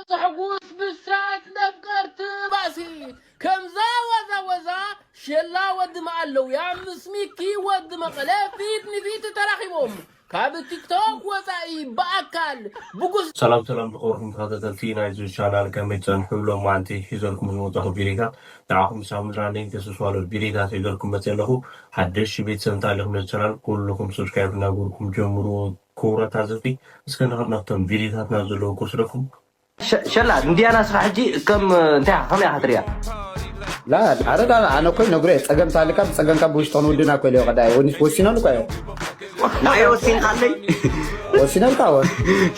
ዘሕጉስ ብስራት ነፍቀርቲ ባእሲ። ከምዛ ዋዛ ወዛ ሸላ ወዲ መዓለውያ ምስ ሚኪ ወዲ መቐለ ፊት ንፊት ተራኺቦም። ካብ ቲክቶክ ወፃኢ ብኣካል ብጉስ ሰላም ሰላም ዝኸበርኩም ተኸታተልቲ ናይዚ ቻናል፣ ከመይ ትጸንሑ? ሎማዓንቲ ሒዘልኩም ዝመጻኹ ቪዲዮታት ንዓኹም ሳብ ምዝናነይ ተስፋ ኣሎ። ቪዲዮታት ሒዘልኩም መጽእ ኣለኹ። ሓደሽ ቤተሰብ እንተኣለኹም ነዚ ቻናል ኩልኹም ሰብስክራይብ እናገበርኩም ጀምርዎ። ክቡራት ተዓዘብቲ፣ እስከ ንኸድ ናብቶም ቪዲዮታትና ዘለዉ ክወስደኩም። ሸ- ሸላ እንዲያና ስኻ ሕጂ ከም እንታይ ኢኻ? ከመይ ኢኻ ትሪኣ? ላ ኣረ ላ ኣነ ኮይ ነግሮ እየ። ጸገም ሳልካ ብጸገምካ ብውሽጢ ክንውድና ኮይ ለዮ ቀዳይ ወኒስ ወሲኖ ልኮ እየ። ኣይ ወሲንካለይ። ወሲኖ ልካ ወ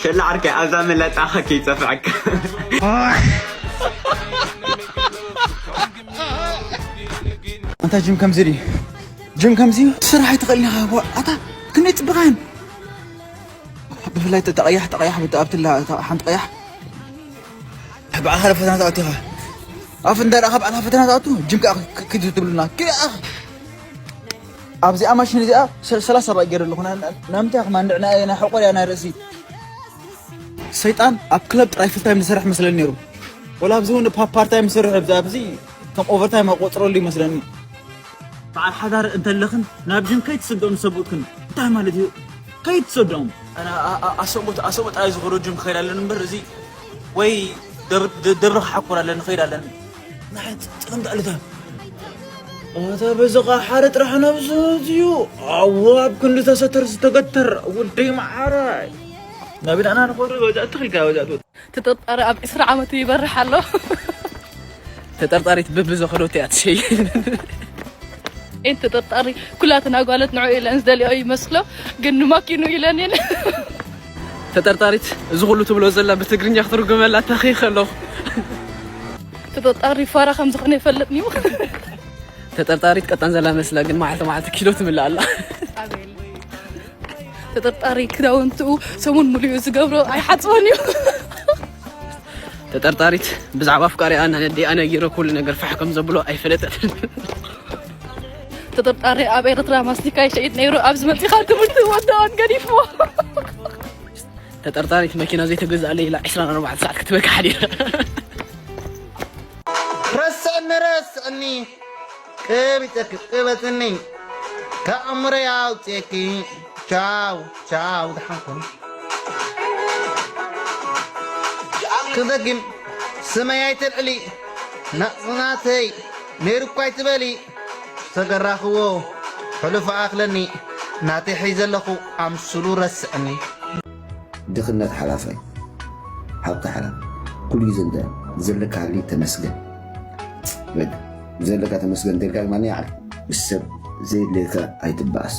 ሸላ ዓርከይ ኣብዛ መላጣኻ ከይጸፍዐካ። ኣንታ ጅም ከምዚ ድዩ? ጅም ከምዚ ስራሕ ኣይትኽእልን ኢኻ። ኣታ ክንደይ ጽብቓን ብፍላይ ተቀያሕ ተቀያሕ ብትኣብትላ ሓንቲ ቀያሕ ብኣኻለ ፈተና ትኣቱ ኢኻ። ኣፍ እንዳ ደኣ ካብ ኣታ ፈተና ትኣቱ ጅም ከኣ ክትብሉና ክኣ ኣብዚኣ ማሽን እዚኣ ሰላሳ ባ ገይረ ኣለኹ። ናምንታይ ከማንድዕ ናይ ሕቆር እያ ናይ ርእሲ ሰይጣን ኣብ ክለብ ጥራይ ፍልታይም ዝሰርሕ መስለኒ ነይሩ። ወላ ኣብዚ እውን ፓርታይም ዝሰርሕ ኣብዚ ኣብዚ ከም ኦቨርታይም ኣቆፅረሉ ይመስለኒ። በዓል ሓዳር እንተለኽን ናብ ጅም ከይትሰድኦም ዝሰብኡክን እንታይ ማለት እዩ? ከይትሰድኦም። ኣነ ኣ- ኣ- ኣሰቦት ኣሰቦት ኣይ ዝኾዶ ጅም ክኸይድ ኣለኒ እምበር እዚ ወይ ደብ- ደ- ደብሪ ክሓኩር ኣለኒ ኸይድ ኣለኒ። ንሓንቲ ጥቕምቲ ኣለታ። ኣታ በዚ ኸዓ ሓደ ጥራሕ ነብሱ እዩ። ኣዋ ኣብ ክንዲ ተሰተር ዝተገተር ውደይ መዓራይ። ናብዳና ንኸዱ ወዛ እትኽልካ ወዛ ትወ- ተጠርጣሪ ኣብ ዕስራ ዓመቱ ይበርሕ ኣሎ። ተጠርጣሪት ብብዘኸዶት እያ ትሸይን። ኤን ተጠርጣሪ ኩላተን ኣጓለት ንዑ ኢለን ዝደልዮ ይመስሎ ግን ንማኪኑ ኢለን እየን። ተጠርጣሪት እዚ ኩሉ ትብሎ ዘላ ብትግርኛ ክትርጉመላ ተኺኸ ኣለኹ። ተጠርጣሪ ፋራ ከም ዝኾነ ይፈልጥ እዩ። ተጠርጣሪት ቀጣን ዘላ መስላ ግን መዓልቲ መዓልቲ ኪሎ ትምልእ ኣላ። ኣቤል ተጠርጣሪ ክዳውንትኡ ሰሙን ሙሉኡ ዝገብሮ ኣይሓፅቦን እዩ። ተጠርጣሪት ብዛዕባ ኣፍቃሪኣ ነዲኣ ነጊሮ ኩሉ ነገር ፋሕ ከም ዘብሎ ኣይፈለጠትን። ተጠርጣሪ ኣብ ኤርትራ ማስቲካ ይሸይጥ ነይሩ ኣብዚ መፂኻ ትምህርቲ ወዳኦን ገዲፍዎ። ተጠርጣሪት መኪና ዘይተገዝኣለይ ኢላ ዕስራን ኣርባዕተን ሰዓት ክትበኪ ሓዲራ። ረስዕኒ ረስዕኒ ቅቢፀኪ ቅበፅኒ ከኣምረ ያውፅየኪ ቻው ቻው ደሓንኩም ክዘግም ስመይ ኣይተልዕሊ ናፅናተይ ነይሩ እኳ ኣይትበሊ ተገራኽዎ ሕሉፍ ኣኽለኒ ናተይ ሒዘ ኣለኹ ኣምስሉ ረስዕኒ። ድኽነት ሓላፋይ፣ ሃብቲ ሓላፍ። ኩሉ ግዜ እንተ ዘለካ ሃሊ ተመስገን። በቃ፣ ዘለካ ተመስገን እንተልካ ድማ ይዓል። ምስ ሰብ ዘየድልየካ ኣይትበኣስ።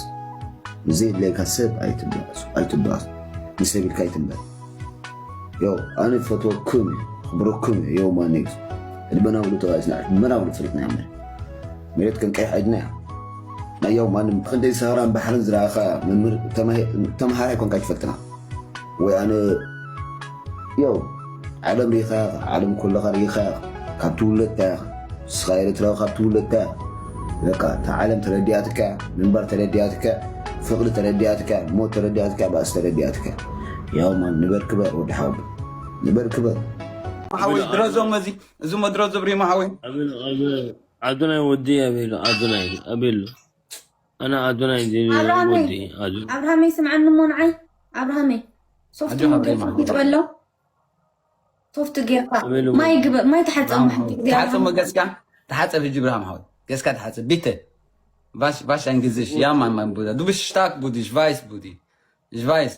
ምስ ዘየድልየካ ሰብ ኣይትበኣስ፣ ኣይትበኣስ። ንሰብ ኢልካ ኣይትንበር። ያው ኣነ ፈትወኩም፣ ክብረኩም፣ ያው ማነግስ። ልበና ብሉ ተባይስና፣ ልበና ብሉ ፍልጥና ያመን። መሬት ከንቀይሕ ኣይድና። ናይ ያው ማንም ክንደይ ሰሃራን ባሕርን ዝረኣኻ መምህር ተማሂ- ተምሃራይ ኮንካ ይፈልጥና። ወይ ኣነ ያው ዓለም ሪኢኻ ኢኻ፣ ዓለም ኩለኻ ሪኢኻ ኢኻ። ካብ ትውለድካ ኢኻ። ንስኻ ኤርትራዊ ካብ ትውለድካ ኢኻ። በቃ እታ ዓለም ተረዲኣትካ እያ። ምንባር ተረዲኣትካ እያ። ፍቕሪ ተረዲኣትካ እያ። ሞት ተረዲኣትካ እያ። ባእሲ ተረዲኣትካ እያ። ያው ማን ንበር ክበር ወዲ ሓወቦይ። ንበር ክበር። ሓወይ ድረዞም እዚ እዚ መድረዞ ብሪማ ሓወይ። ኣቤል ኣቤል ኣዶናይ ወዲ ኣቤል ኣዶናይ ኣቤል ኣነ ኣዶናይ ዜኒ ኣብርሃመይ፣ ወዲ ኣዱ ኣብርሃመይ ስምዓኒ እሞ ንዓይ ኣብርሃመይ ሶፍት ኣጆኻ ሞንጆ ብሬማ። ሶፍት በሎ ሶፍት ጌርካ ኣቤል ማይ ግበ ማይ ተሓፀብ ሓንቲ ግዜ ተሓፀብ ኣብርሃመይ። መገስካ ተሓፀብ ህጂ ብርሃም ሓወይ ገስካ ተሓፀብ ቢተ ባሽ ባሽ ኣይንግዝሽ ያማን ማን ቡዳ ዱብሽ ሽታክ ቡዲሽ ቫይስ ቡዲ ቫይስ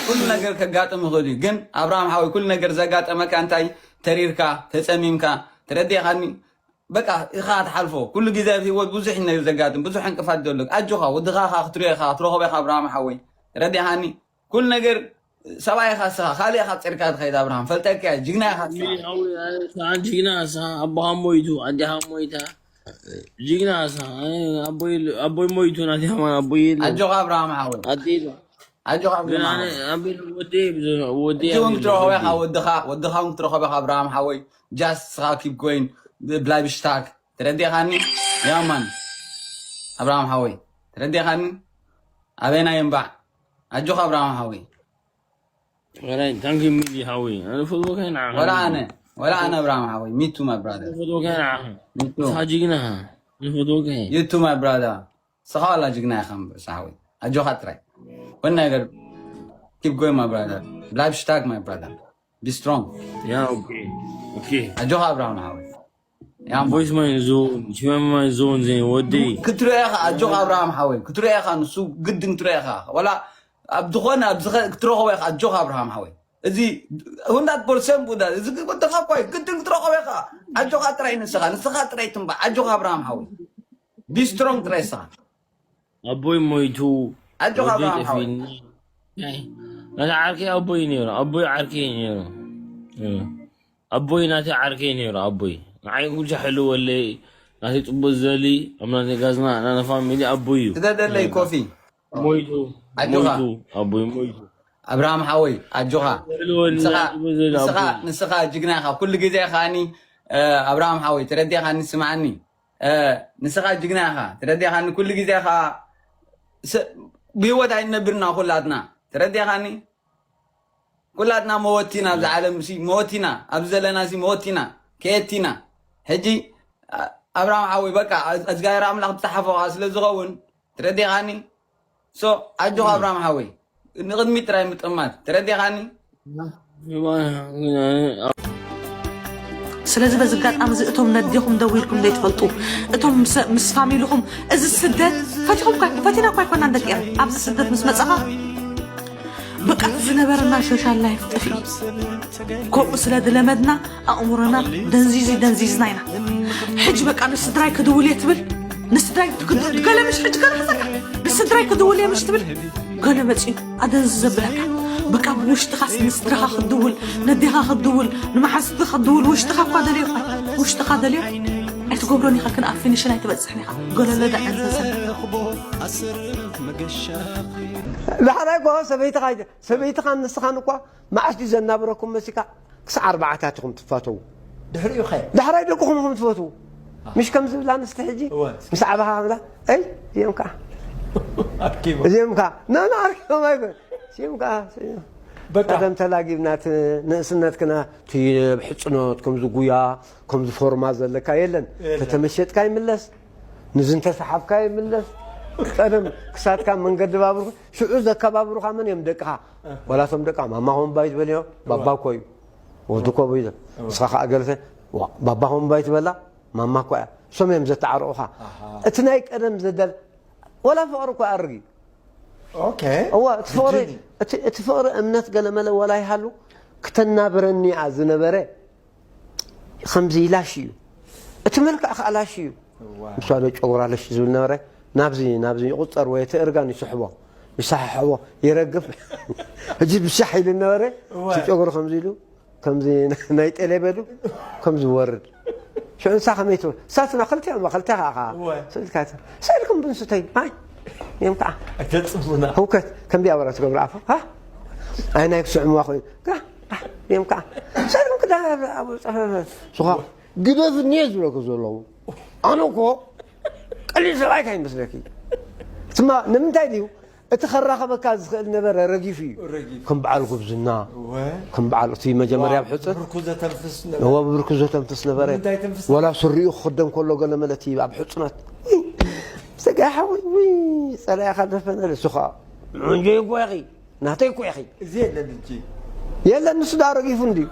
ኩሉ ነገር ከጋጥም ይኽእል እዩ ግን ኣብርሃም ሓወይ ኩሉ ነገር ዘጋጠመካ እንታይ ተሪርካ ተፀሚምካ ተረዲኻኒ በቃ ኢኻ ትሓልፎ ኩሉ ግዜ ኣብ ህይወት ብዙሕ ነገር ዘጋጥም ብዙሕ ዕንቅፋት ዘሎ ኣጆኻ ወድኻ ኻ ክትሪኦ ኢኻ ክትረኸቦ ኢኻ ኣብርሃም ሓወይ ተረዲኻኒ ኩሉ ነገር ሰብኣይ ኢኻ እስኻ ካልእ ኢኻ ፂርካ ትኸይድ ኣብርሃም ፈልጠካ እየ ጅግና ኢኻ እስኻ ጅግና እሳ ኣቦኻ ሞይቱ ኣዴኻ ሞይታ ጅግና እሳ ኣቦይ ሞይቱ ናቴማ ኣቦይ የለ ኣጆኻ ኣብርሃም ሓወይ ኣዴ ኣጆኻ ግን ኣብርሃም ኣነ ሓወይ ኣቤል ወደይ ብዘ- ወደይ ሕጂ እውን ኣቤል ክትረኸቦ ኢኻ ወደይ። ወድኻ ወድኻ እውን ክትረኸቦ ኢኻ ኣብርሃም ሓወይ ጃስት ስኻ ኪፕ ጎይን ብላይብ ሽታክ ተረዲኻኒ ያማን ኣብርሃም ሓወይ ተረዲኻኒ ኣበናይ እምባዕ ኣጆኻ ኣብርሃም ሓወይ ወላይ ታንኪ ሚሊ ሓወይ፣ ኣነ ፈትወካ ኢና። ወላ ኣነ፣ ወላ ኣነ ኣብርሃም ሓወይ፣ me too my brother። ፈትወካ ኢና። Me too። ንስኻ ጅግና ኢኻ። ንፈትወካ ኢና። You too my brother። ንስኻ ዋላ ጅግና ኢኻ እምበር ሓወይ። ኣጆኻ ጥራይ። One ነገር፣ keep going my brother። Live stack my brother። Be strong። ያ ኦኬ። ኦኬ። ኣጆኻ ኣብርሃም ሓወይ። ያ እሞ። Voice my zone, Chimama my zone ዘይ ወደይ። ክትሪኦ ኢኻ ኣጆኻ ኣብርሃም ሓወይ። ክትሪኦ ኢኻ ንሱ ግድን ክትሪኦ ኢኻ። ወላ ኣብ ዝኾነ ኣብ ዝኸ-፣ ክትረኽቦ ኢኻ ኣጆኻ ኣብርሃም ሓወይ። እዚ hundred percent ቡዳ፣ እዚ ወደኻ እኮ እዩ። ግድን ክትረኽቦ ኢኻ። ኣጆኻ ጥራይ ንስኻ፣ ንስኻ ጥራይ ትንባዕ። ኣጆኻ ኣብርሃም ሓወይ። Be strong ጥራይ ንስኻ። ኣቦይ ሞይቱ፣ ኣጆኻ ወደይ ኣብርሃም ሓወይ። ጠፊእኒ። ናይ፣ ናቲ ዓርከይ ኣቦይ ነይሩ፣ ኣቦይ ዓርከይ ነይሩ። እ። ኣቦይ ናቲ ዓርከይ ነይሩ፣ ኣቦይ። ንዓይ ኩሉ ሻሕ ሕልወለይ፣ ናቲ ጽቡቅ ዘሊ፣ ኣብ ናቲ ጋዝና፣ ናና ፋሚሊ ኣቦይ እዩ። ስደደለይ ኮፊ። ሞይቱ፣ ኣጆኻ። ሞይቱ፣ ኣቦይ ሞይቱ። ኣብርሃም ሓወይ፣ ኣጆኻ። ሕልወለይ፣ ንስኻ፣ ናቲ ጽቡቅ ዘሊ ንስኻ፣ ኣቦይ። ንስኻ ጅግና ኢኻ። ኩሉ ግዜ ከኣኒ፣ እ፣ ኣብርሃም ሓወይ፣ ተረዲኻኒ፣ ስምዓኒ። እ፣ ንስኻ ጅግና ኢኻ። ተረዲኻኒ፣ ኩሉ ግዜ ኢኻ። ስ-፣ ብህይወት ኣይንነብርና ኩላትና። ተረዲኻኒ? ኩላትና መወቲና፣ ኣብዚ ዓለም ሲ መወቲና፣ ኣብዚ ዘለናሲ መወቲና፣ ከየቲና። ሕጂ፣ ኣ-፣ ኣብርሃም ሓወይ፣ በቃ፣ ኣ-፣ እግዚኣብሔር ኣምላኽ ዝጸሓፎ ከኣ ስለ ዝኸውን፣ ተረዲኻኒ? ሶ፣ ኣጆኻ ኣብርሃም ሓወይ፣ ንቕድሚት ጥራይ ምጥማት። ተረዲኻኒ? ስለዚ በዚ ኣጋጣሚ እዚ እቶም ነዴኹም ደዊልኩም ዘይትፈልጡ፣ እቶም ምስ፣ ምስ ፋሚልኹም፣ እዚ ስደት ፈቲኹም እኳ፣ ፈቲና እኳ ኣይኮናን ደቂ ኤረ። ኣብዚ ስደት ምስ መጻኻ፣ በቃ፣ እቲ ዝነበረና ሶሻል ላይፍ ጠፊኡ። ከምኡ ስለ ዝለመድና፣ ኣእምሮና ደንዚዙ ደንዚዝና ኢና። ሕጂ በቃ ንስድራይ ክድውል እየ ትብል፣ ንስድራይ ክድ-፣ ገለ ምሽ ሕጂ ገለ ሓሳካ፣ ንስድራይ ክድውል እየ ምሽ ትብል፣ ገለ መጺኡ ኣደንዝዝ ዘብለካ። በቃ ብውሽጥኻስ ንስድራኻ ክትድውል፣ ነዴኻ ክትድውል፣ ንመሓዝትኻ ክትድውል፣ ውሽጥኻ እኳ ደልዮ እኳ፣ ውሽጥኻ ደልዮ ኣይትገብሮን ኢኻ፣ ክንኣ ፊኒሽን ኣይትበጽሕን ኢኻ። ገለለ ደኣ እንተሰብ። ዳሕራይ እኮ ሰበይትኻ፣ ሰበይትኻን ንስኻን እኳ መዓስ ድዩ ዘናብረኩም መሲካ? ክሳዕ ኣርባዓታት ኢኹም ትፋተዉ። ድሕሪኡ ኸ? ዳሕራይ ደቅኹም ኢኹም ትፈትዉ። ምሽ ከም ዝብላ ኣንስቲ ሕጂ? እወ። ምስ ዓባኻ ከምዛ፣ "ኣይ፣ እዚኦም ከኣ." ኣርኪቦም። እዚኦም ከኣ፣ ኖ፣ ኖ፣ ኣርኪቦም ኣይኮን። እዚኦም ከኣ፣ በቃ። ቀደም ተላጊብና፣ እቲ ንእስነትክና፣ እቲ ኣብ ሕጽኖት፣ ከምዚ ጉያ፣ ከምዚ ፎርማ ዘለካ የለን። የለን። ተተመሸጥካ ይምለስ፣ ንዚ እንተሰሓብካ ይምለስ። ቀደም ክሳትካ መንገዲ ባቡር፣ ሽዑ ዘከባብሩኻ መን እዮም? ደቅኻ። ዋላ እቶም ደቃ ማማ ሆምባይ ዝበልዮ ባባ እኮ እዩ። ወዲ እኮ ብዩ። ንስኻ ከኣ ገለሰ፣ ዋ፣ ባባ ሆምባይ ትበላ፣ ማማ እኮ እያ። እሶም እዮም ዘተዓርቑኻ። ኣሃ። እቲ ናይ ቀደም ዘደል-፣ ወላ ፍቕሪ እኮ ኣርግ እዩ። ኦኬ። እዋ፣ እቲ ፍቕሪ፣ እቲ፣ እቲ ፍቕሪ እምነት ገለመለ ወላ ይሃሉ፣ ክተናብረኒ እያ ዝነበረ። ከምዚ ኢላሽ እዩ። እቲ መልክዕ ከኣ ላሽ እዩ። እዋ። ንሷ ዶ ጨጉራ ለሽ ዝብል ነበረ። ናብዚ፣ ናብዚ ይቑጸር ወይ እቲ እርጋን ይስሕቦ። ይሰሓሕቦ፣ ይረግፍ። ሕጂ ብሻሕ ኢሉ ነበረ። እዋ። እቲ ጨጉሩ ከምዚ ኢሉ፣ ከምዚ ናይ ጤሌ በሉ፣ ከምዚ ወርድ። ሽዑ ንሳ ከመይ ትብል? ንሳትና ክልቲኦም፣ ክልተ ከኣ፣ ከኣ እዋ። ስእልካ ተ-፣ ስእልኩም ብንስተይ፣ ኣይ፣ እዮም ከኣ። ኣይተጽቡና። ህውከት፣ ከምዚ ኣበራ ትገብሩ ኣፎ፣ ሃ? ኣይ ናይ ክስዕምዋ ኮይኑ፣ ጋ፣ ጋ፣ እዮም ከኣ። ስእልኩም ክዳ፣ ኣብ፣ ኣብ፣ ሱኻ። ግደፍኒ እየ ዝብለኩ ዘለኹ። ኣነ እኮ ቀሊል ሰብኣይ እንታይ ይመስለኪ? እትማ ንምንታይ ድዩ? እቲ ከራኸበካ ዝኽእል ነበረ ረጊፉ እዩ። ረጊፉ። ከም በዓል ጉብዝና፣ እወ። ከም በዓል እቲ መጀመርያ ኣብ ሕጽር። ብብርኩ ዘተንፍስ ነበረ። እወ፣ ብብርኩ ዘተንፍስ ነበረ። ንምንታይ ተንፍስ? ወላ ስሪኡ ክኽደን ከሎ ገለ መለ እቲ ኣብ ሕጽኖት። ውይ፣ ሰጋይ ሓወይ፣ ውይ፣ ጸላኢኻ ደፈነለ፣ እሱ ኸኣ፣ እንጆይ እኮ ኢኺ። ናተይ እኮ ኢኺ። እዚ የለን እንጂ። የለን፣ ንሱ ደኣ ረጊፉ እንድዩ።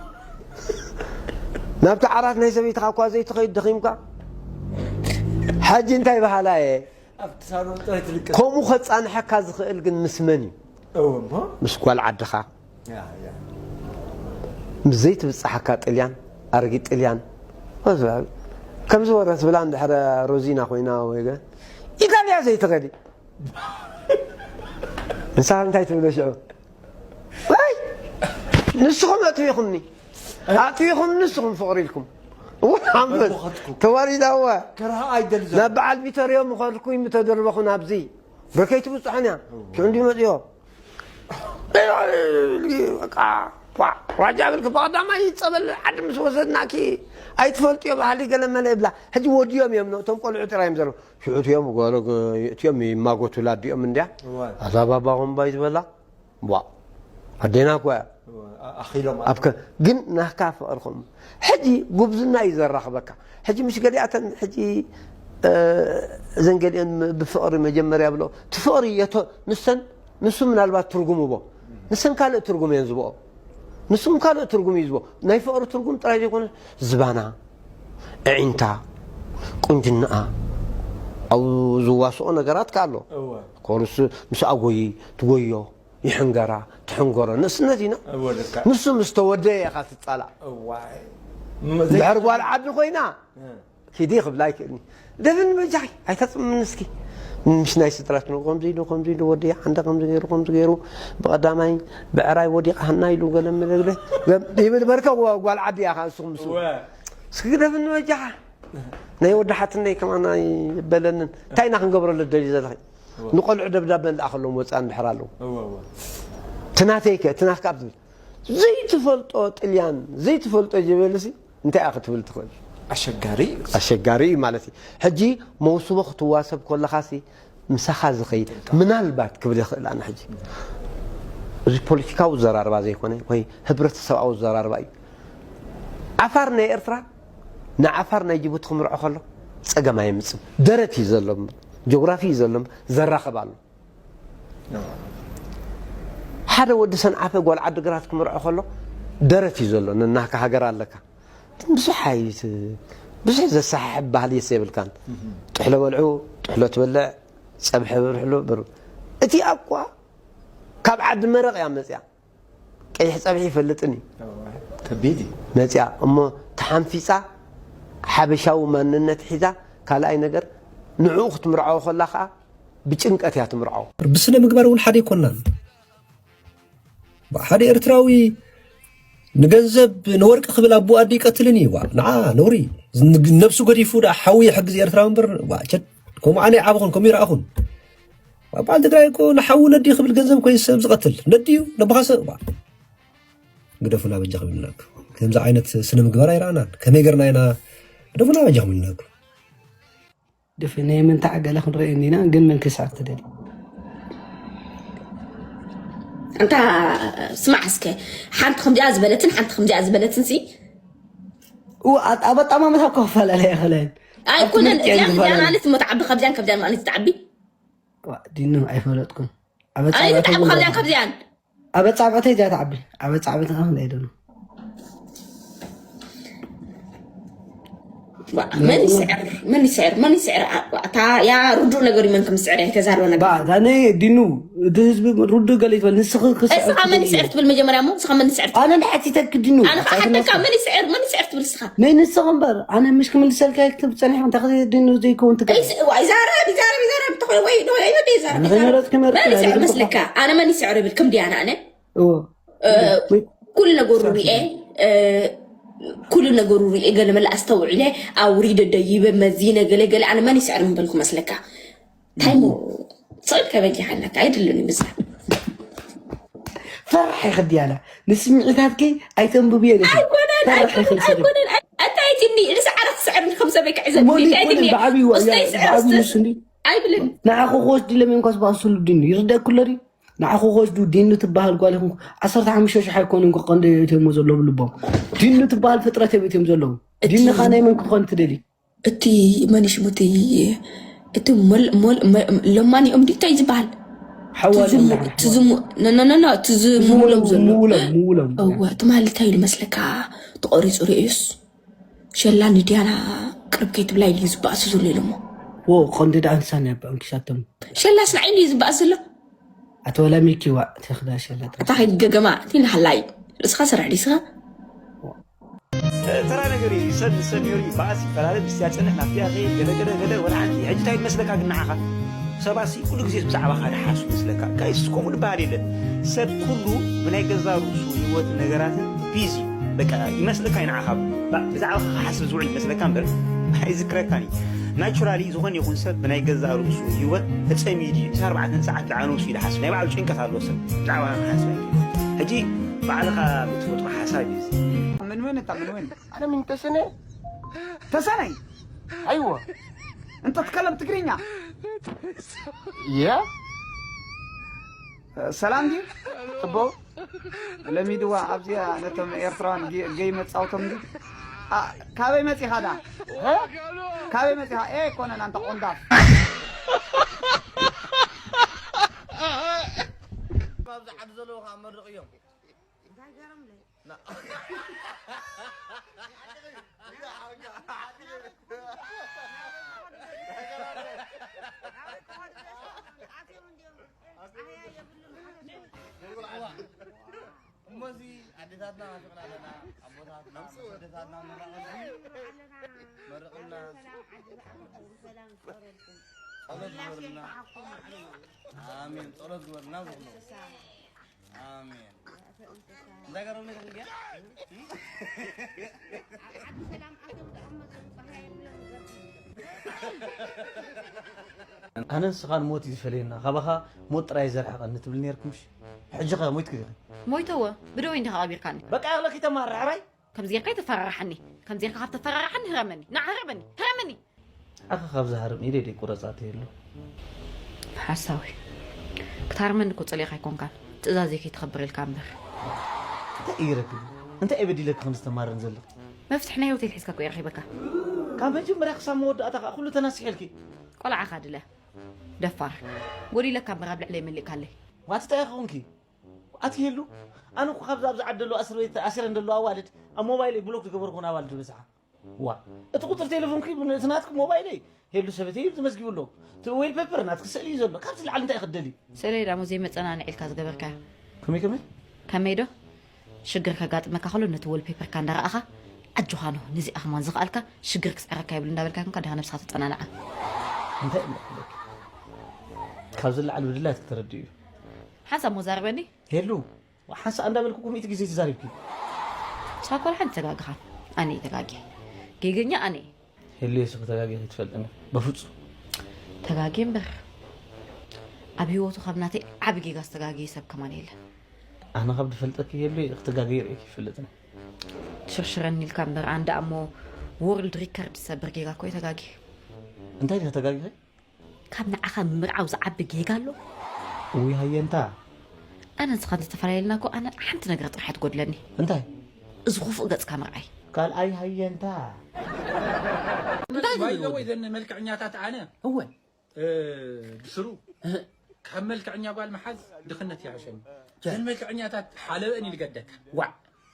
ናብቲ ዓራት ናይ ሰበይትኻ እኳ ዘይትኸይድ ደኺምካ። ሕጂ እንታይ በሃላ እየ? ኣብቲ ሳሎን ጥራይ ትልቀስ። ከምኡ ከጻንሐካ ዝኽእል ግን ምስ መን እዩ? እወ እሞ። ምስ ጓል ዓድኻ። ያ፣ ያ። ምስ ዘይትብጽሓካ ጥልያን፣ ኣረጊት ጥልያን። ከምዚ ወረ ትብላ እንድሕረ ሮዚና ኮይና ወይ ገ-፣ ኢጣልያ ዘይትኸዲ። ንስኻ እንታይ ትብሎ ሽዑ? ኣይ! ንስኹም ኣጥፊኹምኒ። ኣጥፊኹምኒ ንስኹም ፍቕሪ ኢልኩም። እዋ፣ ኣንፈት። ተዋሪዳ እዋ። ከርሃ ኣይደል ዘሎ። ናብ በዓል ቪቶርዮ ምኸድኩ ይምተደርበኹ ናብዚ። በከይ ትብጽሖን እያ። እዋ። ሽዑ እንዲ መጽዮ። በቃ፣ ዋ፣ ዋጃ ብልክ ብቐዳማይ ጸበል ዓዲ ምስ ወሰድናኪ ኣይትፈልጥዮ ባህሊ ገለ መለ ይብላ። ሕጂ ወድዮም እዮም፣ እቶም ቆልዑ ጥራይ እዮም ዘለዉ። ሽዑ እትዮም ጓሎ፣ እትዮም ይማጎቱላ ኣዲኦም እንድያ። እዋ። ኣዛ ባባ ኹምባይ ዝበላ። ዋ፣ ኣዴና እኮ እያ። ኣኺሎም ኣብ ከ ግን ናካ ፍቕርኹም ሕጂ ጉብዝና እዩ ዘራኽበካ። ሕጂ ምሽ ገሊኣተን ሕጂ እዘን ገሊአን ብፍቕሪ መጀመርያ ብሎ እቲ ፍቕሪ የቶ ንሰን ንሱ ምናልባት ትርጉም ይቦ ንሰን ካልእ ትርጉም እየን ዝበኦ። ንሱም ካልእ ትርጉም እዩ ዝበኦ። ናይ ፍቕሪ ትርጉም ጥራይ ዘይኮነ ዝባና ኣዒንታ ቁንጅናኣ ኣብኡ ዝዋስኦ ነገራት ከ ኣሎ። ኮርስ ምስ ኣጎይ ትጎዮ ይሕንገራ ትሕንገሮ ንእስነት ኢና። ንሱ ምስ ተወደየ ኢኻ ትጻላእ። ድሕር ጓል ዓዲ ኮይና ኪዲ ክብላ ኣይክእልኒ። ደፍን በጃኺ ኣይተጽምኒ እስኪ። ምሽ ናይ ስድራትና ከምዚ ኢሉ ከምዚ ኢሉ ወዲ ዓንደ ከምዚ ገይሩ ከምዚ ገይሩ ብቐዳማይ ብዕራይ ወዲቓ ሃና ኢሉ ገለ መለግለ ይብል በርከ ጓል ዓዲ እያ ንስኹም ምስ እስኪ ግደፍኒ በጃኻ። ናይ ወዲ ሓትነይ ከማን ኣይበለንን። እንታይ ኢና ክንገብረሉ ደልዩ ዘለኺ? ንቆልዑ ደብዳበ ንልኣኸሎም ወፃ እንድሕር ኣለዉ ትናተይከ ትናትካ ኣብ ዝብል ዘይትፈልጦ ጥልያን ዘይትፈልጦ ጀበልሲ እንታይ እያ ክትብል ትኽእል? ኣሸጋሪ እዩ። ኣሸጋሪ እዩ ማለት እዩ። ሕጂ መውስቦ ክትዋሰብ ከለኻሲ ምሳኻ ዝኸይድ ምናልባት ክብል ይኽእል ኣነ ሕጂ እዚ ፖለቲካዊ ዘራርባ ዘይኮነ ወይ ህብረተሰብኣዊ ዘራርባ እዩ። ዓፋር ናይ ኤርትራ ንዓፋር ናይ ጅቡቲ ክምርዖ ከሎ ጸገም ኣየምጽእ ደረት እዩ ዘሎ ጆግራፊ እዩ ዘሎ ዘራኽብ ኣሎ ሓደ ወዲ ሰንዓፈ ጓል ዓዲ ግራት ክምርዖ ከሎ ደረት እዩ ዘሎ ነናካ ሃገር ኣለካ ብዙሕ ኣይት ብዙሕ ዘሰሓሕብ ባህሊ የስ የብልካን ጥሕሎ በልዑ ጥሕሎ ትበልዕ ጸብሐ ብርሕሎ ብር እቲ ኣቋ ካብ ዓዲ መረቕ እያ መጽያ ቀይሕ ጸብሒ ይፈልጥን እዩ ከቢድ እዩ መጽያ እሞ ተሓንፊጻ ሓበሻዊ ማንነት ሒዛ ካልኣይ ነገር ንዕኡ ክትምርዓዎ ከላ ከዓ ብጭንቀት እያ ትምርዓዎ ብስነ ምግባር እውን ሓደ ኣይኮናን ሓደ ኤርትራዊ ንገንዘብ ንወርቂ ክብል ኣቦ ኣዲ ይቀትልን እዩ ዋ ንዓ ነውሪ ነብሱ ገዲፉ ዳ ሓዊ ይሕግዝ ኤርትራዊ እምበር ዋ ቸድ ከምኡ ኣነ ይዓበኹን ከምኡ ይረኣኹን በዓል ትግራይ እኮ ንሓዉ ነዲ ክብል ገንዘብ ኮይኑ ሰብ ዝቐትል ነዲ እዩ ነብኻ ሰብ ግደፉና በጃ ክብልናኩ ከምዚ ዓይነት ስነ ምግባር ኣይረኣናን ከመይ ገርና ኢና ግደፉና በጃ ክብልናኩ ድፍነ ምንታዕ ገለ ክንርኢ እንዲና ግን መን ክስዕር ትደሊ እንታ ስማዕ እስከ ሓንቲ ከምዚኣ ዝበለትን ሓንቲ ከምዚኣ ዝበለትን ሲ ኣብ ኣጣማምታ እኮ ክፈላለያ ይኽእለን ኣይኮነን እዚኣ ከምዚኣ ማለት እሞ ትዓቢ ካብዚኣን ካብዚኣን ማለት ትዓቢ ዲኑ ኣይፈለጥኩም ኣይ ትዓቢ ካብዚኣን ካብዚኣን ኣበጻብዕተይ እዚኣ ትዓቢ ኣበጻብዕቲ ከ ክንደይ ደሎ መን ይስዕር መን ይስዕር መን ይስዕር እታ ያ ርዱእ ነገር እዩ መን ከም ዝስዕር ኣይተዛርበ ነገር ባእታ ነ ዲኑ እቲ ህዝቢ ርዱእ ገለ ይትበል ንስኺ ክስዕር እስኻ መን ይስዕር ትብል መጀመርያ እሞ እስኻ መን ይስዕር ኣነ ንሓቲተኪ ዲኑ ኣነ ክሓተካ መን ይስዕር መን ይስዕር ትብል እስኻ ነይ ንስኺ እምበር ኣነ ምሽ ክምልሰልካ ክተብ ጸኒሕ እንታይ ዲኑ ዘይከውን ትገብር ይዛረብ ይዛረብ ይዛረብ እንተኾነ ወይ ወይ ይዛረብ ንኸይመረጽ ክመርጽ መን ይስዕር መስለካ ኣነ መን ይስዕር ይብል ከም ዲያና ኣነ ኩሉ ነገሩ ሪኤ ኩሉ ነገሩ ሪኤ ገለ መለ ኣስተውዒለ ኣውሪደ ደይበ መዚነ ገለ ገለ ኣነ መን ይስዕር ምበልኩ መስለካ እንታይ ሞ ሰብከ በጃ ሓላካ ኣይድልን እዩ ምዝራብ ፈራሕ ይኽዲ ኣላ ንስምዒታትኪ ኣይተንብብዮ ነቲ ኣይኮነን ፈራሕ ኣይኮነን ይኽዲ ሰብ ኣይኮነን ኣይ- እንታይ ትኒ ንስዓረ ክስዕር ከም ሰበይ ክዕዘብ ሞኒ እንታይ ኮነ ትኒ ብዓብዩ ውስጠይ ዋያ ስዕር ብዓብዩ ውስጥ ንሱ እንዲ ኣይብልን ንዓኹ ክወስድሎም እዮም ኮስ ባእሱሉ ድዩ ይርደእኩ ኣሎ ድዩ ንዓኹ ክወስዱ ዲኑ ትበሃል ጓል ይኹን ዓሰርተ ሓሙሽተ ሽሕ ኣይኮኑን ክቐንደ እትሞ ዘለዉ ብልቦም ዲኑ ትበሃል ፍጥረት እዮም እትዮም ዘለዉ ዲንኻ ናይ መን ክትኾን ትደሊ እቲ መን ሽሙ እቲ እቲ ሞል- ሞል- መ- ለማኒ እዮም ድዩ እንታይ ዝበሃል ሓዋል እዮም ትዝሙ- ትዝሙ- ነ- ነ- ነ- ነ- ትዝምውሎም ዘሎ ምውሎም ምውሎም እወ ትማሊ እንታይ ኢሉ መስለካ ተቆሪፁ ርእዩስ ሸላ ንድያና ቅርብ ከይትብላ ኢሉ እዩ ዝበኣሱ ዘሎ ኢሎሞ ዎ ቀንዲ ደኣ እንሳን ያበ እንክሻቶም ሸላስ ንዓይ እዩ ዝበኣስ ዘሎ ኣቶ ወላ ሚኪ ዋ ተኽዳ ሸላ እታ ከይትገገማ እቲ ንሃላይ ርእስኻ ስራሕ ዲስኻ ተራ ነገር እዩ ሰብ ሰኒዮር ይበኣስ ይፈላለ ብስያ ፅንሕ ናብቲያ ከይድ ገለ ገለ ገለ ወላ ሓንቲ ሕጂ እንታይ መስለካ ግን ንዓኻ ሰባት ሲ ኩሉ ግዜ ብዛዕባ ካልእ ሓሱ መስለካ ጋይስ ከምኡ ዝበሃል የለን ሰብ ኩሉ ብናይ ገዛ ርእሱ ህይወት ነገራትን ቢዚ በቃ ይመስለካ እዩ ንዓኻ ብዛዕባ ክሓስብ ዝውዕል ይመስለካ እምበር ኣይዝክረካን እዩ ናቹራሊ ዝኾነ ይኹን ሰብ ብናይ ገዛ ርእሱ ህይወት ተፀሚዱ እዩ ምሳር ባዕተን ሰዓት ብዓነውሱ ኢሉ ሓስብ ናይ ባዕሉ ጭንቀት ኣለዎ ሰብ ብዛዕባ ክሓስብ ኣይክእል ሕጂ ባዕልኻ ብትፈጥሮ ሓሳብ እዩ من وين انت من وين؟ أنا من تسنة. تسني. أيوة. انت تتكلم تقرينيا. يا. سلام دي. أبو. ለሚድዋ ኣብዚኣ ነቶም ኤርትራውያን ጌ- ጌይ መጻውቶም እንዲ። ኣ፣ ካበይ መጺኻ ዳ? እ? ካበይ መጺኻ? ኤ ኣይኮነን ኣንታ ቆንዳፍ። ኣብዚ ዓዲ ዘለዉ ከዓ መርቕ እዮም። እሞዚ ኣዴታትና ናፍቕና ኣለና። ኣቦታትና ኣዴታትና ንራቐ። መርቕና። ጸሎት ግበርልና። ኣሜን። ጸሎት ግበርልና ዝብሉ። ኣሜን። እንታይ ገረብኒ ተኽልያ? ኣነ ንስኻን ሞት እዩ ዝፈለየና፣ ካባኻ ሞት ጥራይ ዘርሕቐኒ ትብል ነርክምሽ። ሕጂ ኸ ሞይትክ ዲኺ? ሞይተወ፣ ብደወይ እንዲኻ ቀቢርካኒ። በቃ ያለኪ ተማራዕራይ። ከምዚ ጌርካ ይተፈራርሓኒ። ከምዚ ጌርካ ካብ ተፈራርሓኒ ህረመኒ። ንዓ ህረመኒ። ህረመኒ። ኣኸ ካብ ዝሃርም ኢደይ ደይ ቁረጻት የሎ። ሓሳዊ። ክትሃርመኒ እኮ ጸሊእካ ኣይኮንካን። ትእዛዘይ ከይተኸብር ኢልካ እምበር። እንታይ እየ ረኪቡ? እንታይ እየ በዲለካ ከም ዝተማረን ዘለኹ? መፍትሕ ናይ ሆቴል ሒዝካ እኮ እየ ረኺበካ። ካብ መጀመርያ ክሳብ መወዳእታ ከኣ ኩሉ ተናሲሐልኪ። ቆልዓኻ ድለ። ደፋር። ጎዲለካ እምበር ኣብ ልዕለይ መሊእካለይ። ዋትታ ኢኻ ኮንኪ? ኣትሄሉ፣ ኣነ እኮ ካብዛ ኣብዚ ዓዲ ዘለዋ እስር ቤት ኣሲረን ዘለዋ ኣዋልድ ኣብ ሞባይለይ ብሎክ ዝገበርኩን ኣዋልድ በዝሓ። ዋ፣ እቲ ቁፅሪ ቴሌፎንኪ፣ እቲ ናትኪ ሞባይለይ ሄሉ ሰበተይ እዩ ተመዝጊቡ ኣሎ። እቲ ዌል ፔፐር ናትኪ ስእሊ እዩ ዘሎ። ካብዚ ላዕሊ እንታይ ክደሊ? ስእለይ ዳሞ ዘይመፀናንዒ ኢልካ ዝገበርካዮ። ከመይ ከመይ? ከመይ ዶ? ሽግር ከጋጥመካ ከሎ ነቲ ዌል ፔፐርካ እንዳረኣኻ፣ ኣጆኻ ኖ፣ ነዚኣ ከማን ዝኸኣልካ ሽግር ክፅዕረካ ይብል እንዳበልካ ይኮንካ፣ ድኻ ነብስኻ ተፀናንዓ። እንታይ እሞ ክብለኪ? ካብዚ ላዕሊ ብድላይ ክትረድእ እዩ። ሓንሳብ ሞ ዛረበኒ። ሄሉ፣ ሓንሳእ እንዳበልኩ እኮ ሚእቲ ግዜ ተዛሪብኪ። ሳኮል ሓንቲ ተጋግኻ። ኣነ እየ ተጋጊ። ጌገኛ ኣነ እየ። ሄሉ፣ የሱኺ ተጋጊኺ ትፈልጥኒ? በፍጹም። ተጋጊ እምበር፣ ኣብ ህይወቱ ካብ ናተይ ዓቢ ጌጋ ዝተጋገየ ሰብ ከማን የለን። ኣነ ካብ ዝፈልጠኪ ሄሉ፣ ክትጋገይ ርእየኪ ይፈልጥኒ። ትሽርሽረኒ ኢልካ እምበር፣ ኣነ ደኣ እሞ ወርልድ ሪከርድ ዝሰብር ጌጋ እኮ እየ ተጋጊ። እንታይ ዲኻ ተጋጊኺ? ካብ ንዓኻ ምምርዓው ዝዓቢ ጌጋ ኣሎ? ውይ ሃየንታ። ኣነ ንስኻ እንተተፈላለየልና እኮ ኣነ ሓንቲ ነገር ጥራሕ ትጎድለኒ። እንታይ? እዚ ክፉእ ገጽካ ምርኣይ። ካልኣይ ሃየንታ። እንታይ ባይ ዘ ትብል ወይ ወዲ? ዘን መልክዕኛታት ኣነ እወ። እ፣ ብስሩ እህ። ካብ መልክዕኛ ጓል መሓዝ ድኽነት ይሕሸኒ። ጀ- ዘን መልክዕኛታት ሓለበን ይልገደካ። ዋዕ።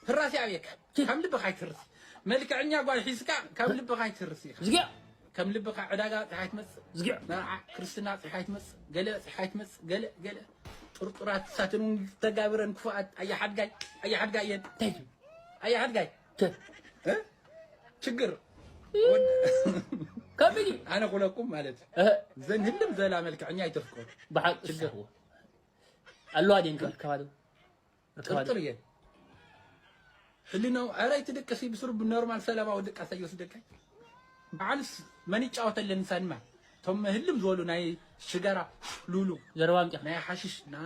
ፍራሲ ኣብየካ። ጀ- ከም ልብኻ ኣይትርሲ። መልክዕኛ ጓል ሒዝካ ከም ልብኻ ኣይትርሲ ኢኻ። ዝጊዕ። ከም ልብኻ ዕዳጋ ፂሓይ ትመፅእ። ዝጊዕ። መርዓ ክርስትና ፂሓይ ትመፅእ። ገለ ፂሓይ ትመፅእ። ገለ ገለ ጥርጡራት ሳትን እውን ተጋብረን ክፉኣት ኣያ ሓድጋይ ኣያ ሓድጋይ እየን። እንታይ እዩ? ኣያ ሓድጋይ። ተ- እ? ችግር። ወድ- ከቢድ እዩ። ኣነ ኩለኩም ማለት እዩ። እህ። ዘን ህልም ዘላ መልክዕኛ ኣይተፍቅሩ። ብሓቂ ችግር። ኣለዋ ድየን ክብል ከባዶ? ጥርጥር እየ። ሕሊናው፣ ኧረ ኣይትድቅሲ፣ ብስሩ ብኖርማል ሰላማዊ ድቃስ ኣይወስደካይ። በዓልስ መን ይጫወተለን ንሳንማ? እቶም ህልም ዝበሉ ናይ ሽጋራ ሉሉ፣ ዘረባ ኣምጢኻ። ናይ ሓሽሽ፣ ና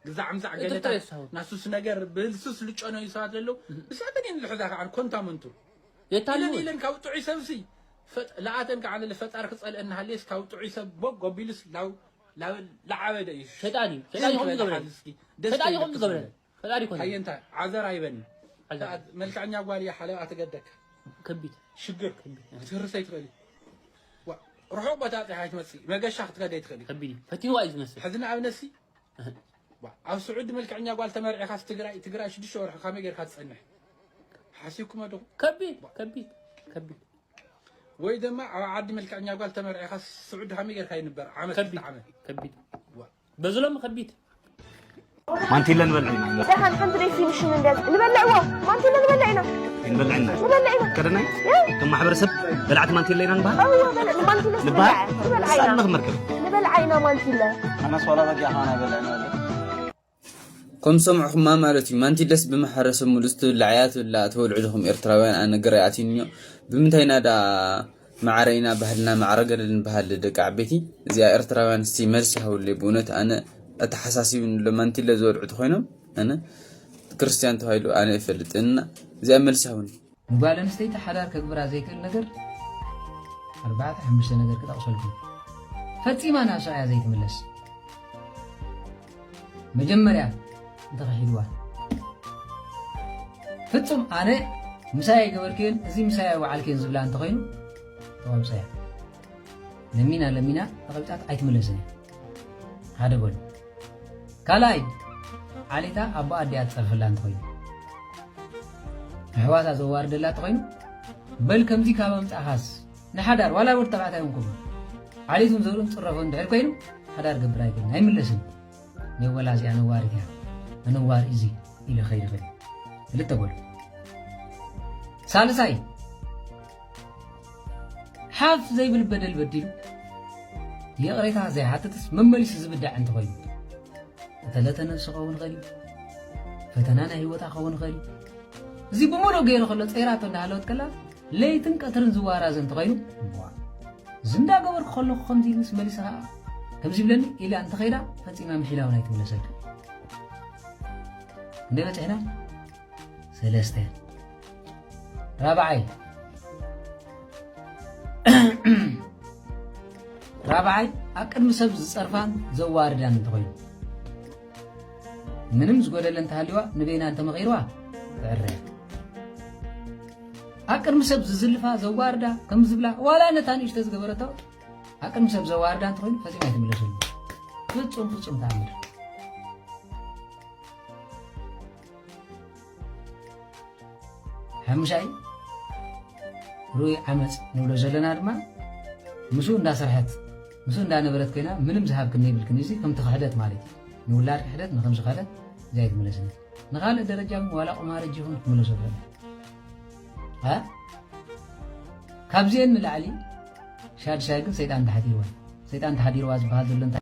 ግዛዕ ምዛዕ ጥርጥር ገለታት፣ የሳውን። ናሱስ ነገር፣ ብልሱስ ልጨነዩ ሰባት ዘለዉ፣ እህ። ንሳተን እየን ልሕዛ ከዓ ኮንታ መንቱ። የታልሙ። ኢለን ኢለን ካብ ጥዑይ ሰብሲ፣ ፈጥ-፣ ለኣተን ከዓ ለለ ፈጣሪ ክጸልአን እናሃለየስ ካብ ጥዑይ ሰብ ቦግ ኣቢሉስ ላው ላበል ለዓበደ እዩ። ሰይጣን እዩ። ሰይጣን እዩ ከምዚ ዝገብረን። እስኪ ደስ ሰይጣን እዩ ከምዚ ይበልክ ዝገብረን። ዝብለ። ፈጣሪ ይኮነ። ሃየ እንታይ ዓዘር ኣይበኒ። ዓዘር። መልክዐኛ ጓል እያ ሓለባ ትገደክ። ከቢድ። ሽግር። ከቢድ። ክትህርስ ኣይትኽእሊ። ዋ፣ ርሑቕ ቦታ ኣጽሓ ኣይትመጽእ። መገሻ ክትከድ ኣይትኽእሊ። ከቢድ እዩ። ፈቲንዋ እዩ ዝመስል። ሕዚ ንኣብነት ሲ፣ እህ። ዋ፣ ኣብ ስዑዲ መልክዐኛ ጓል ተመርዒኻስ ትግራይ፣ ትግራይ ሽዱሽተ ወርሒ ከመይ ጌርካ ትጸንሕ? ሓሲብኩሞ ዶ? ከቢድ፣ ከቢድ፣ ከቢድ። ወይ ድማ ኣብ ዓዲ መልክዐኛ ጓል ተመርዒኻ ስዑዲ ከመይ ጌርካ ይንበር? ዓመት ከቢድ፣ ክልተ ዓመት። ከቢድ። ዋ። በዚ ሎሚ ከቢድ። ማንቲለ ንበልዕ ኢና። ደሓን ሓንቲ ደይ ፊኒሽን እንድያ ንበልዕዎ። ማንቲለ ንበልዕ ኢና። ንበልዕ ኢና። ንበልዕ ኢና። ከደናይ? ያ። ከም ማሕበረሰብ በላዕቲ ማንቲለ ኢና ንበሃል? እወ፣ በልዕ፣ ማንቲለ ንበሃል? ንበልዓ ኢና። ንበልዓ ኢና። ንበልዓ ኢና ማንቲለ። ኣነስ ዋላ በጊዕ ኻና ይበልዕ ንበልዕ። ከም ዝሰማዕኹማ ማለት እዩ። ማንቲለስ ብማሕበረሰብ ሙሉእ ትብላዕ እያ፣ ትብላዕ፣ ተበልዑ ዲኹም ኤርትራውያን? ኣነ ግራ ኣትዩኒ እዮ። ብምንታይ ኢና ደኣ ማዕረ ኢና ባህልና ማዕረ ገለ ንበሃል ደቂ ዓበይቲ? እዚኣ ኤርትራውያን እስቲ መልሲ ሃቡለይ። ብእውነት ኣነ ኣተሓሳሲቡኒ ኣሎ። ማንቲለ ዝበልዑ ተኾይኖም ኣነ ክርስትያን ተባሂሉ ኣነ እፈልጥ እና እዚኣ መልሲ ሃቡኒ። ንጓል ኣንስተይቲ ሓዳር ከግብራ ዘይክእል ነገር ኣርባዕተ ሓሙሽተ ነገር ክጠቕሰልኩም። ፈጺማ ናብ ስቓያ ዘይትምለስ። መጀመርያ እንተኸሒድዋ፣ ፍጹም ኣነ ምሳይ ኣይገበርክዮን፣ እዚ ምሳይ ኣይወዓልክዮን ዝብላ እንተኾይኑ፣ ተቐምፀያ። ለሚና ለሚና ተቐቢጻት ኣይትምለስን እያ። ሓደ በሉ። ካልኣይ፣ ዓሌታ ኣቦ ኣዲኣ ትጸርፈላ እንተኾይኑ፣ ኣሕዋታ ዘዋርደላ እንተኾይኑ፣ በል ከምዚ ካብ ኣምጻኻስ ንሓዳር ዋላ ወዲ ተባዕታይ እውን ክብሉ ዓሌቱን ዘርእን ጽረፎ እንድሕር ኮይኑ ሓዳር ገብር ኣይብልን፣ ኣይምለስን። ኔወላ እዚኣ ነዋሪት እያ፣ ኣነዋሪ እዚ ኢለ ከይድ ይኽእል። ክልተ በሉ። ሳልሳይ፣ ሓፍ ዘይብል በደል በዲሉ ይቕሬታ ዘይሓትትስ መመሊሱ ዝብዳዕ እንተኾይኑ፣ እተለተ ነብሲ ክኸውን ይኽእል እዩ፣ ፈተና ናይ ህይወታ ክኸውን ይኽእል እዩ። እዚ ብምሉእ ገይሩ ከሎ ጸይራቶ እንዳሃለወት ከላ ለይትን ቀትርን ዝዋራዘ እንተኾይኑ፣ እዋ፣ እዚ እንዳገበርኩ ከለኹ ከምዚ ኢሉስ መሊሰ ኸዓ ከምዚ ይብለኒ ኢላ እንተኸይዳ ፈጺማ ምሒላ እውን ኣይትምለሰልካ። ክንደይ በጺሕና? ሰለስተ። ራብዓይ፣ ራብዓይ፣ ኣብ ቅድሚ ሰብ ዝጸርፋን ዘዋርዳን እንተኾይኑ፣ ምንም ዝጎደለ እንተሃልዋ ንበይና እንተመኺርዋ ትዕረ። ኣብ ቅድሚ ሰብ ዝዝልፋ ዘዋርዳ ከም ዝብላ ዋላ ነታ ንእሽቶ ዝገበረቶ ኣብ ቅድሚ ሰብ ዘዋርዳ እንተኾይኑ ፈጺማ ኣይትምለሰሉ። ፍጹም ፍጹም ተኣምር። ሓሙሻይ፣ ርኡይ ዓመፅ ንብሎ ዘለና ድማ ምስኡ እንዳሰርሐት ምስኡ እንዳነበረት ኮይና ምንም ዝሃብክን የብልክን። እዚ ከምቲ ክሕደት ማለት እዩ። ንውላድ ክሕደት ንከምዚ ክሕደት እዚ ኣይትምለስን። ንኻልእ ደረጃ እውን ዋላ ቁማር እጅ ይኹን ክትምለሶ ትኽእል። እ? ካብዚአን ንላዕሊ ሻድሻይ ግን ሰይጣን ተሓዲርዋ። ሰይጣን ተሓዲርዋ ዝበሃል ዘሎ እንታይ